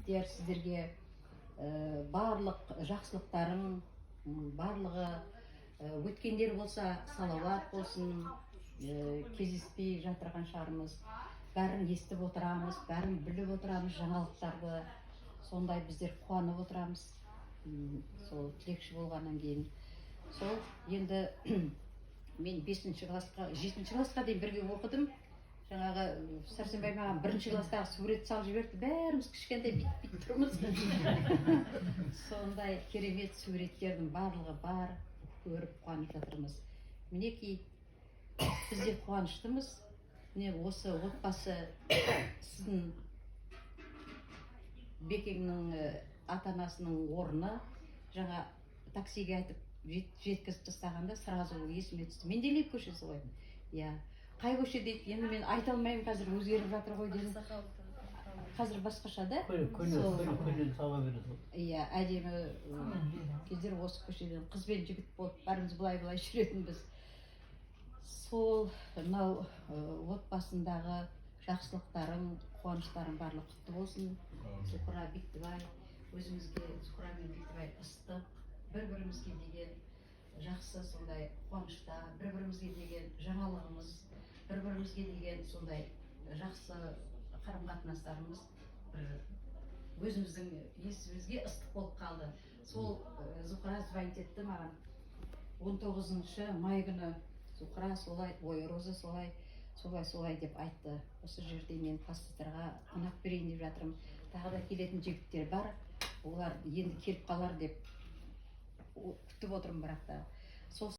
Жігіттер, сіздерге барлық жақсылықтарың, барлығы өткендер болса, салауат болсын. Кездеспей жатырған шығармыз, бәрін естіп отырамыз, бәрін біліп отырамыз, жаңалықтарды. Сондай біздер қуанып отырамыз. Сол тілекші болғаннан кейін, сол енді мен бесінші классқа, жетінші классқа дейін бірге оқыдым. Жаңағы Сәрсенбай маған бірінші класстағы сурет салып жіберді, бәріміз кішкентай, бүйтіп бүйтіп тұрмыз. Сондай керемет суреттердің барлығы бар, көріп қуанып жатырмыз. Мінекей, біз де қуаныштымыз. Міне, осы отбасы, сіздің Бекеңнің ата анасының орны. Жаңа таксиге айтып жеткізіп тастағанда, сразу есіме түсті, Менделеев көшесі ғой, иә. Қай көше дейді, енді мен айта алмаймын, қазір өзгеріп жатыр ғой дедім, қазір басқаша да. Көлден сала береді ғой. Иә, әдемі кездер. Осы көшеден қыз бен жігіт болып бәріміз былай былай жүретінбіз. Сол мынау отбасындағы жақсылықтарың, қуаныштарың барлығы құтты болсын. Зухра, Бектібай, өзіңізге, Зухра мен Бектібай, ыстық, бір бірімізге деген жақсы сондай қуанышта, бір бірімізге деген жаңалығымыз, бір бірімізге деген сондай жақсы қарым қатынастарымыз бір өзіміздің есімізге ыстық болып қалды. Сол Зухра звонить етті маған 19 май күні. Зухра солай, ой, Роза солай, солай, солай деп айтты. Осы жерде мен пастырға қонақ берейін деп жатырмын, тағы да келетін жігіттер бар, олар енді келіп қалар деп күтіп отырмын, бірақ та сол